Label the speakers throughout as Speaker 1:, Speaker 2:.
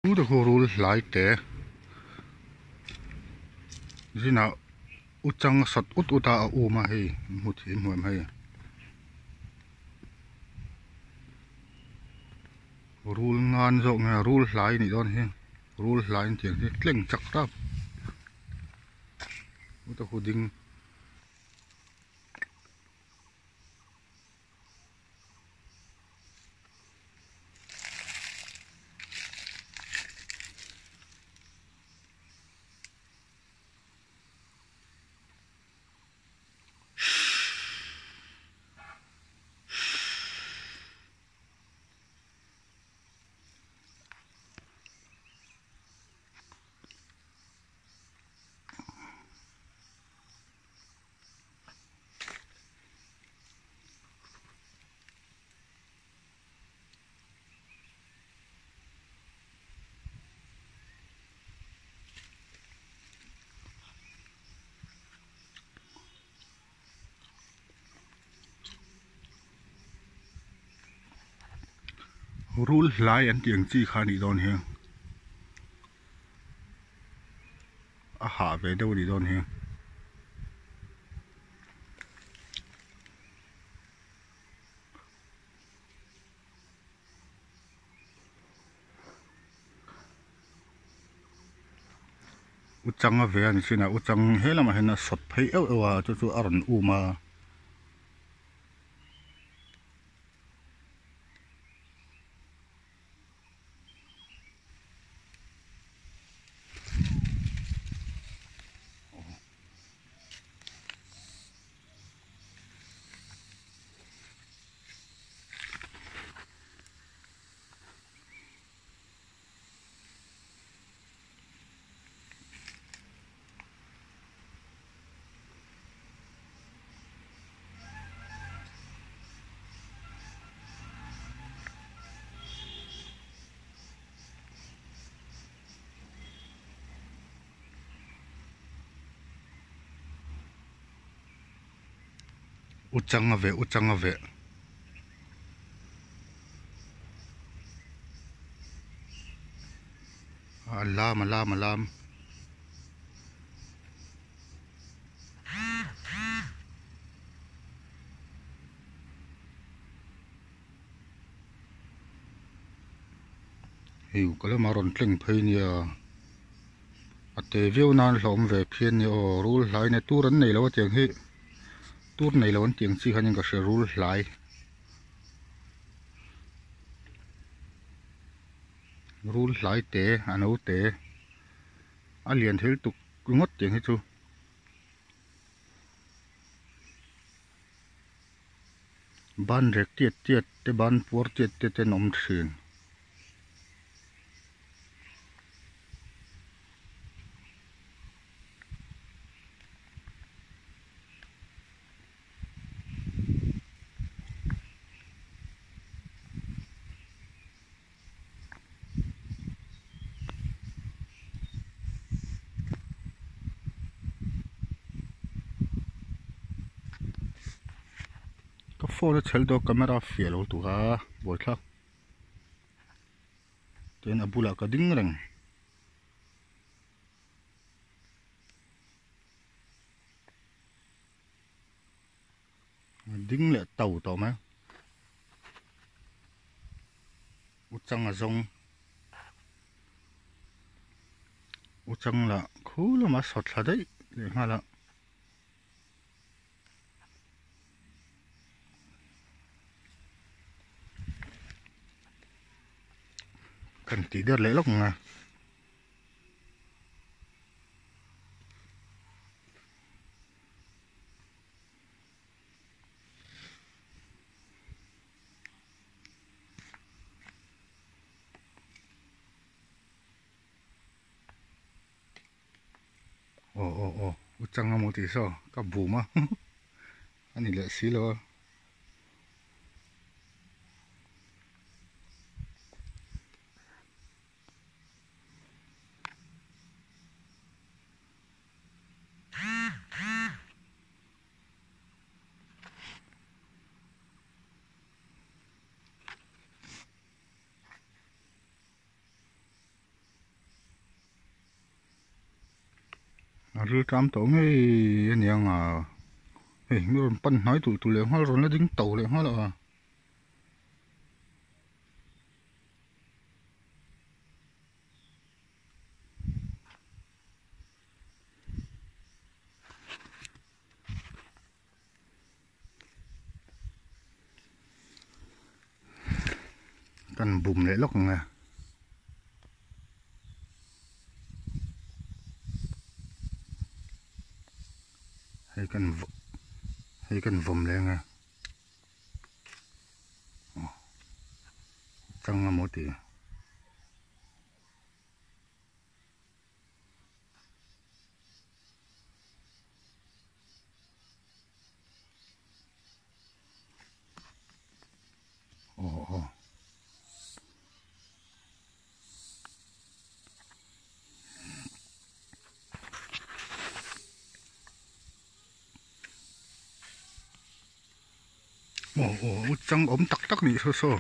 Speaker 1: Chu te khu rul hlai te zinah u chang a sawt ut ut a a um a hei an hmu thei em hei rul ngan zawk nge rul hlai a nih dawn hi rul hlai an tih ang hi tleng chak tap chu te khu ding. Rul hlai an tih ang chi kha a nih dawn hi a hah ve deuh a nih dawn hi. U chang a ve a ni thin a u chang he lamah hian a sawt phei euh euh a chu chu a rawn um a. U chang a veh u chang a veh. A lam a lam a lam. Hei ka lama rawn tleng phei nia a te viau nan hlawm ve phian nia aw rul hlai nia tur an nei lo a tiang hi tur nei lo an tiang chi khanin ka hria rul hlai. Rul hlai te a no te a lian thil tuk ngawt tiang hi chu. Ban rek tiat tiat te ban puar tiat tiat te an awm thin. Ka phone a chhel dawk camera fiah lo tur a buaithlak tin a bulah ka ding reng. Ding leh tau tawh mai u chang a zawng u chang lah khu lama sawt thla daih leh nghal a. Kan tih der leh lawk ang a. Aw aw aw u chang a maw tih saw ka bum a a ni leh si lo a. ril ṭam tawh ngei a niang a hei mi rawn pan hnai tulh tulh leh nghal rawn la ding to leh nghal a. Kan bum leh lawk ang e. Hei kan hei kan vawm leh ang e. Chang a maw tih. Aw aw. Aw aw u chang awm tak tak nih saw saw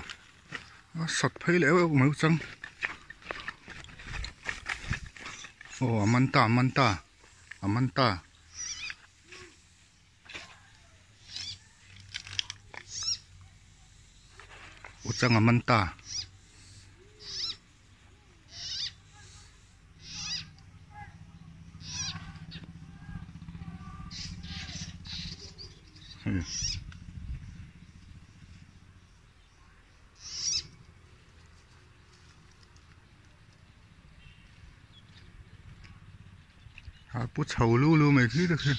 Speaker 1: a sat phei leh euh mai u chang aw a man ta a man ta a man ta. U chang a man ta. A pu chho lu lu mai khi te khi.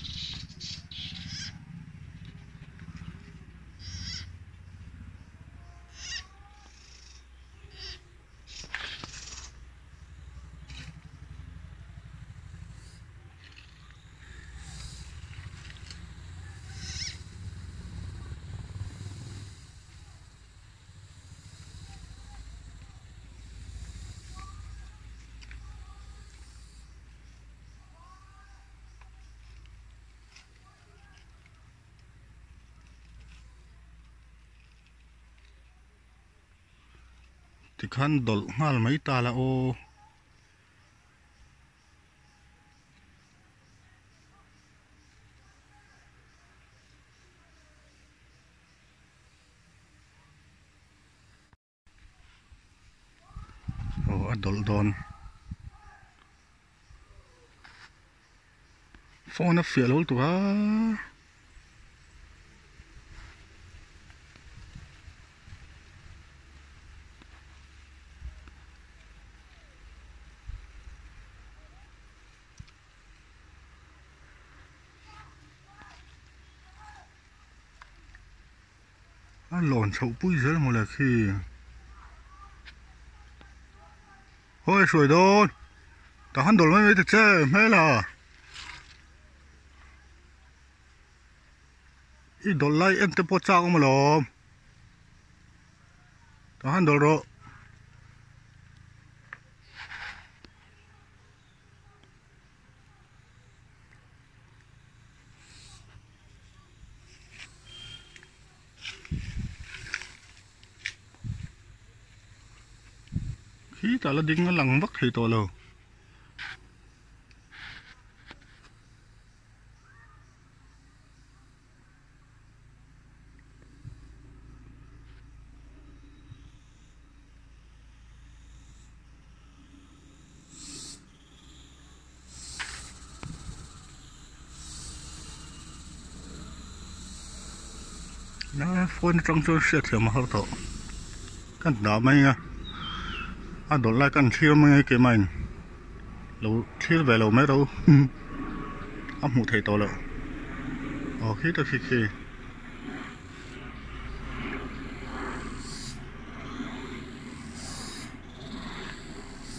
Speaker 1: Tikhan dawlh nghal mai ta la aw. Aw a dawlh dawn phone a fiah lo lutuk a. A lawn chhoh pui zel mawle khi hawi hruai dawn tah han dawl mai mai ta che hmel a i dawlh lai en te pawh chak awm alawm tah han dawlh rawh. Khi tah la ding a lang vak thei tawh lo. Phone atang chuan hriat thiam a har tawh kan dah mai a a dawlh lai kan thlir mai a keimah in lo thlir ve lo mai ro a hmuh theih tawh loh aw khi ta khi khi.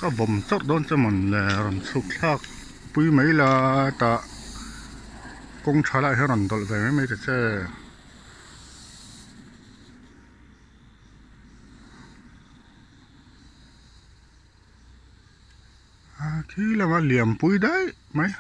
Speaker 1: Ka vawm chauh dawn che mawn le rawn chhuk thlak pui mai la tah kawng tha lai hian rawn dawlh ve mai mai ta che. A khi lama liam pui daih mai.